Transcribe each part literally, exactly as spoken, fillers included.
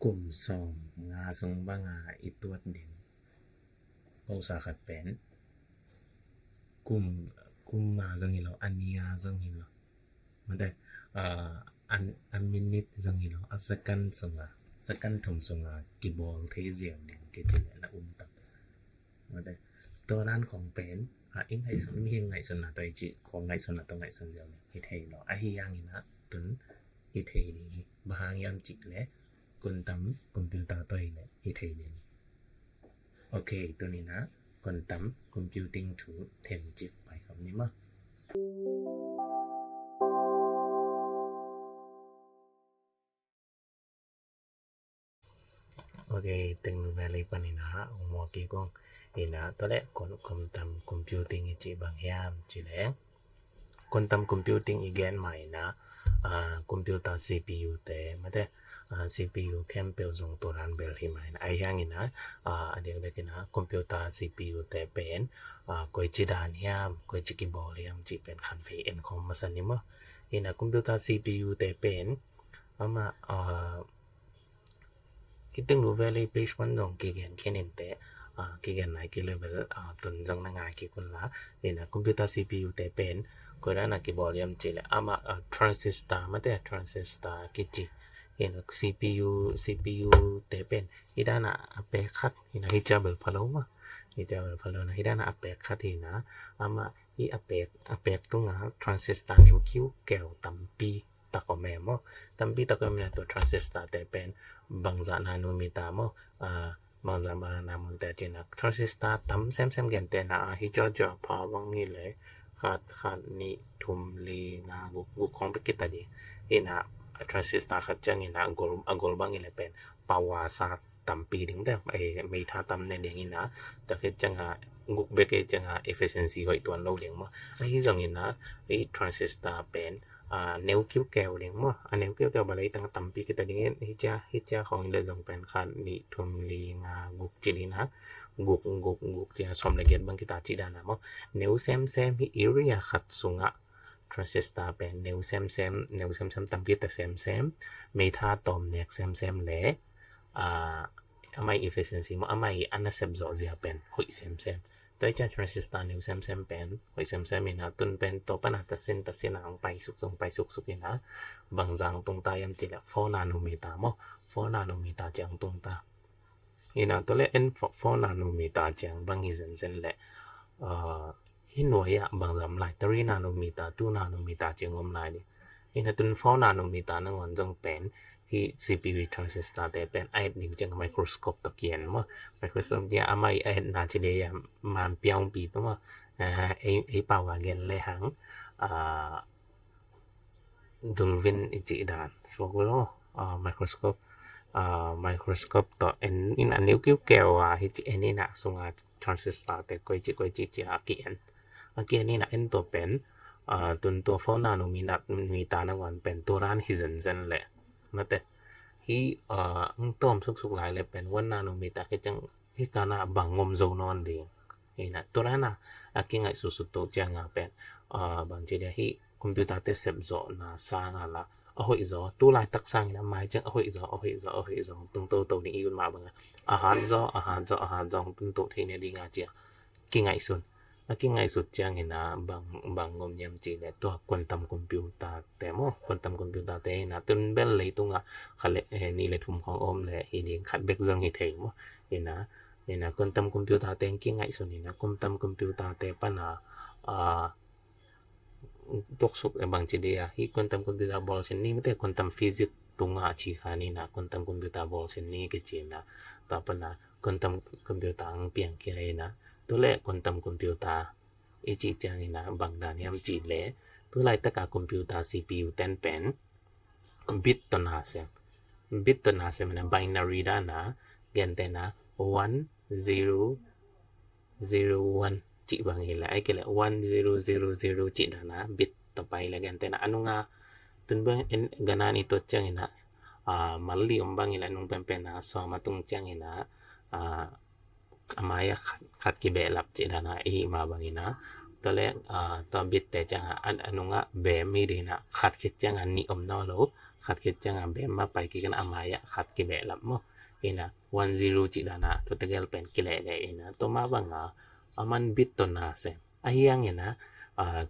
kum sawm nga sung banga i tuat ding pausa khat pen kum, kum nga zong hi lo, a ni a zong hi lo. Mate, a, a, a minute zong hi lo, a second sunga, second thum sunga kibawl thei ziau ding kici le na um tam. Mate, tua dan khong pen, a, i ngaihsun, mihing ngaihsunna tawh i cih khong ngaihsunna tawh ngaihsun ziau le hi thei lo. Ahi hangin a tun hi thei ding hi. Bang hang hiam cih le quantum computer tawh hi le hi thei ding hi. Ok, tuni-in a quantum computing thu themcik pai khawm ni maw. Ok, Tengnouvelle panin a hong muak kik ung. Ina tua leh quantum computing i cih bang hiam cih leh quantum computing i gen ma ina, ah, computer C P U te, mate, ah, C P U khempeuh zong tua dan bel hi ma ina. Ahi hangin a, ah, a diakdiak ina computer C P U te pen, ah, koici dan hiam, koici kibawl hiam cih pen khanvei en khawm masa ni maw. Ina computer C P U te pen amah, ah, Tengnouvelle page pan zong kigen khin inteh, ah, kigen nai kei leh bel, ah, tun zong na ngai kik un la. Ina computer C P U te pen koi dan a kibawl hiam cih leh amah, ah, transistor, mate, transistor kici. Ina C P U, C P U te pen hi dan a a pek khat, ina hi ciang bel pha lo maw. Hi ciang bel pha lo na, hi dan a a pek khat hi na, amah hi a pek, a pek tunga transistor neu kiukeu tampi tak om e maw. Tampi tak om ina tua transistor te pen bangzah nanometer maw, ah, bangzah, bangzah nanometer cih ina transistor tam semsem gentehna, ah, hi zawzaw pha bang hi leh khat, khat, nih, thum, li, nga, guk, guk khawng bek kita ding. Ina transistor khat ciang ina a gol, a gol bang hi leh pen power sa tampi ding te, eh, meitha tam ne ding ina, tua khit ciang a guk bek hi ciang a efficiency hoih tuan lo ding maw. Ahi zongin a, i transistor pen, ah, neu kiukeu ding maw. A neu kiukeu bang leh i tang tampi kita ding in, hi cia, hi cia khawng hi leh zong pen khat, nih, thum, li, nga, guk ci ding ina, guk, guk, guk ci a sawm le giat bang kita ci dan a maw. Neu semsem hi area khat sungah transistor pen neu semsem, neu semsem tampi ta semsem, meitha tawm nek semsem le, ah, amah i efficiency maw, amah i a nasep zawh zia pen hoih semsem. Tua hi ciang transistor neu semsem pen hoih semsem ina tun pen tua pan a tasin tasin a hong pai suksuk, hong pai suksuk ina bangzah hong tung ta hiam cih leh four nanometer maw, four nanometer ciang hong tung ta. Ina tua leh en four, four nanometer ciang bang hi zenzen leh, ah, hih nuai ah bangzah om lai, three nanometer, two nanometer ciang om lai ding. Ina tun four nanometer nangawn zong pen hih C P U transistor te pen a et ding ciang microscope tawh ki-en maw. Microscope dia amah i a etna ci ding a, man piaungpi tawh maw. Ah, ei, ei pau a gen lehang, ah, Dulvin i cih dan suak lo, ah, microscope, ah, microscope tawh en ina neu kiukeu a hi ci en ina sunga transistor te koici, koici ci a ki-en. A ki-en ina en tua pen, ah, tun tua four nanometer nangawn pen tua dan hi zenzen leh, mate, hi, ah, hong tawm suksuk lai leh pen one nanometer khit ciang hi kana bang om zo nawn ding. Ina tua dan a a kingaihsutsut uh ciang a pen, ah, bang ci dia, hih computer te sep zawhna sang a la a hoih zaw, tu laitak sang ina mai ciang a hoih zaw, a hoih zaw, a hoih zaw tung toto ding i ut mah bang a, a hat zaw, a hat zaw, a hat zaw tung to thei ne ding a ci a kingaihsun. A kingaihsut ciang ina bang, bang om hiam cih leh tua quantum computer te maw, quantum computer te ina tun bel leitung a khat le, eh, nih le thum khawng om leh hi ding, khat bek zong hi thei maw. Ina, ina quantum computer te kingaihsun ina quantum computer te pan a, ah, tuaksuk, eh, bang ci dia, hih quantum computer bawl sin ni, mate, quantum physics tunga ci kha ni ina quantum computer bawl sin ni kici ina, tua pan a quantum computer hong piang khia ina, tua leh quantum computer i cih ciang ina bang dan hiam cih leh, tu laitak a computer C P U ten pen bit tawh na sem. Bit tawh na sem ina binary dan a, gentehna one zero zero one cih bang hi leh, ahih kei leh one zero zero zero cih dan a bit tawh pai leh gentehna a nung a tun bang en gana ni tuat ciang ina, ah, mal li om bang hi leh a nung penpen a sawm a tung ciang ina, ah, a mai a khat, khat kibehlap cih dan a i hih mah bang ina. Tua leh, ah, tua bit te ciang a, a, a nung a bem hi ding ina, khat khit ciang a nih om nawn lo, khat khit ciang a bem mah pai kik in a mai ah khat kibehlap maw. Ina one zero cih dan a tua tegel pen kilehleh ina tua mah bang a a man bit tawh na sem. A hiang ina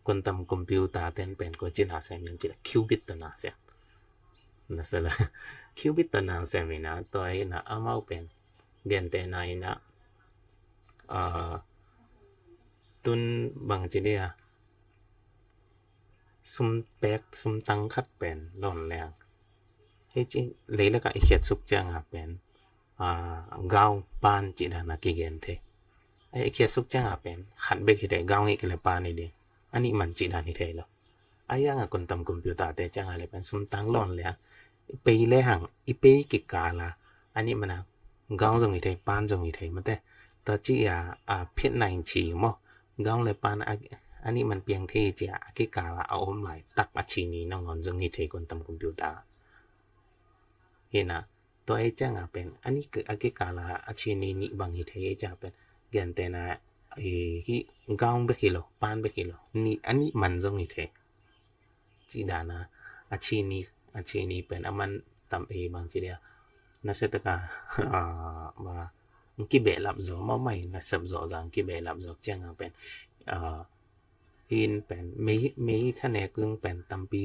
quantum computer ten pen koi ci na sem hiam cih leh qubit tawh na sem. Na sa la qubit tawh na sem ina tua ina amau pen gentehna ina tun bang ci dia sum pek sum tang khat pen lawn leng hei ci leilak ah i khiat suk ciang a pen gaung pan cih dan a kigen thei. I khiat suk ciang a pen khat bek hi thei, gaung hi kei leh pan hi ding. A nih man cih dan hi thei lo. A hiang a quantum computer te ciang a leh pen sum tang lawn leng i pei lehang i pei kikal a a nih man a gaung zong hi thei, pan zong hi thei mate. Tua ci a phiat na in ci maw, gaung leh pan a nih man piang thei ci a a kikal a a om laitak a ci ni nangawn zong hi thei quantum computer. Hi na tua ei ciang a pen a nih a kikal a a ci ni nih bang hi thei ei ciang a pen gentehna hih gaung bek hi lo, pan bek hi lo, a nih man zong hi thei. Cih dan a a ci ni a ci ni pen a man tam ei bang ci dia nasia tak a bang kibehlap zaw mahmah hi, nasep zawh zang kibehlap zawh ciang a pen hin pen mei thanek zong pen tampi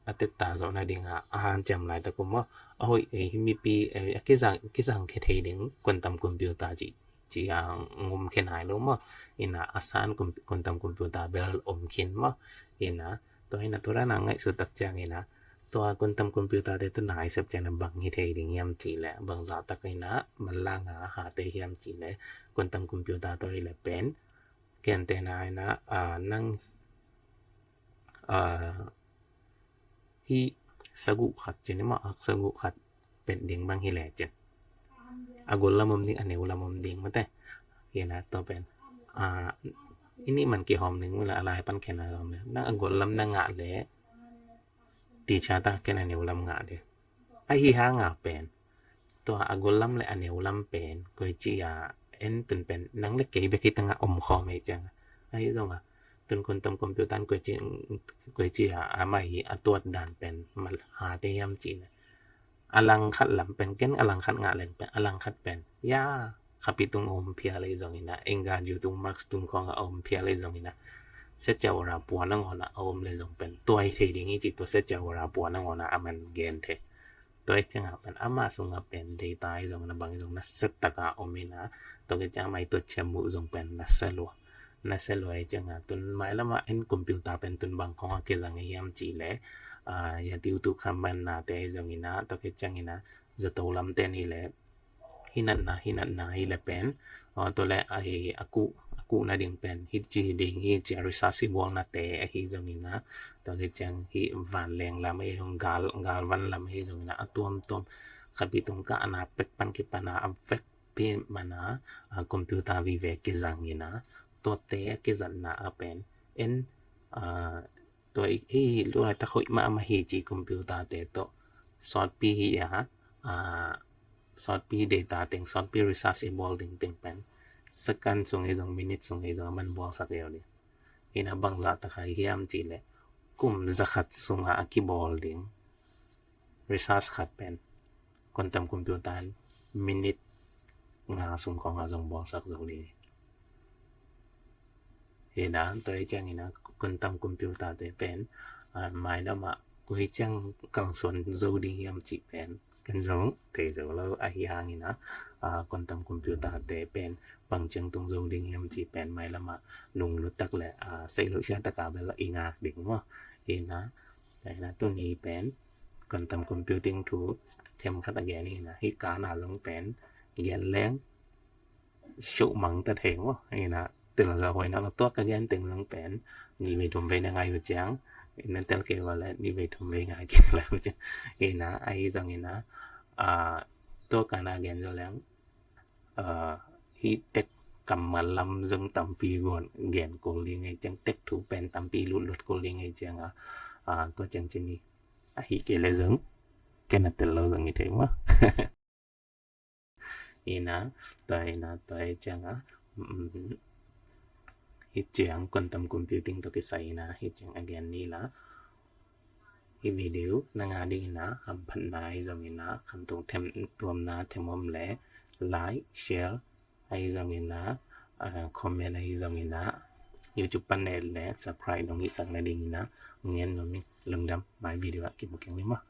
a tetta zawh nading a a hanciam laitak uh maw. A hoih ei hi mipi a kizang kizang khe thei ding quantum computer cih ci a ngum khe nai lo maw. Ina a san quantum computer bel om khin maw. Ina tua ina tua dan a ngaihsut tak ciang ina tua quantum computer te tua na i sep ciang a bang hi thei ding hiam cih leh bangzah tak ina manlang a hate hiam cih leh quantum computer tua hi leh pen gentehna ina nang hih saguh khat ci ni maw, ak saguh khat pet ding bang hi leh cin a gol lam om ding a neu lam om ding mate. Hi na tua pen i nih man kihawm ding uh leh a lai pan khen a gawm leh nang a gol lam na ngah leh teacher ta ken a neu lam ngah ding. Ahi hang a pen tua a gol lam leh a neu lam pen koi ci a en tun pen nang leh kei bek hi tang a om khawm hi ciang a ahi zong a tun quantum computer in koi ci a amah hi a tuat dan pen mal hate hiam cih leh a langkhat lam pen ken a langkhat ngah leng pen a langkhat pen ya khapi tung a om phial ei zong ina, enga ju tung max tung khawng a om phial ei zong ina, sia ciau ra pua nangawn a om leh zong pen tua hi thei ding hi ci tua sia ciau ra pua nangawn a a man gen thei. Tua hi ciang a pen amah sung a pen data ei zong ina bang ei zong nasia tak a om ina tua hi ciang amah i tuat ciam uh zong pen nasia lua nasia lua hi ciang a tun mailam a en computer pen tun bang khawng a kizang hiam cih leh ya tiu tu khan man nate ei zong ina tua hi ciang ina zato lam te ni leh hinatna hinatna hi leh pen tua leh a kuh a kuh nading pen hih ci ding hi ci a research i bawl nate ahi zong ina tua hi ciang hih vanleng lam ahi zong gal gal van lam ahi zong ina a tuamtuam khapi tung kah a na pek pan kipan a a vek pi man a computer vive kizang ina tuate a kizatna a pen en tua hi lua tak hoih mahmah hi ci computer te tawh sawtpi hi a sawtpi data teng sawtpi research i bawl ding teng pen second sung hi zong minute sung hi zong a man bawlsak leu ding. Hi na bangzah tak a hiam cih leh kum zakhat sung a a kibawl ding research khat pen quantum computer in minute nga sung khawng a zong bawlsak zo ding. Hi na tua hi ciang ina quantum computer te pen mailam a koi ciang kalsuan zo ding hiam cih pen ken zong thei zo lo ahi hang ina quantum computer te pen bang ciang tung zo ding hiam cih pen mailam a lunglut tak leh seihluh sia tak a bel i ngak ding maw. Hi na tua ina tuni pen quantum computing thu themkhat a gen hi na hih kana zong pen gen leng show mang ta thei maw. Hi na tel za hoi na lo tua ka gen teng zong pen ni vei thum vei na ngai uh ciang ina tel kei va leh ni vei thum vei ngai kei la uh ciang hi na ahi zong ina tua kana gen zo leng hih tek kammal lam zong tampi gen kul ding hi ciang tek thu pen tampi lutlut kul ding hi ciang a tua ciang ci ni ahi kei leh zong ken a tel lo zong hi thei maw. Ina tua ina tua hi ciang a hi ciang quantum computing tawh kisai ina hi ciang a gen ni la Hih video na ngah dingin ah hamphatna ahi zongin ah, khantung them tuamna them om leh like, share ahi zongin ah, comment ahi zongin ah, YouTube pan na et leh subscribe dong hihsak nadingin ah ngen nuam ing. Lungdam. Mai video ah kimu keng ni maw.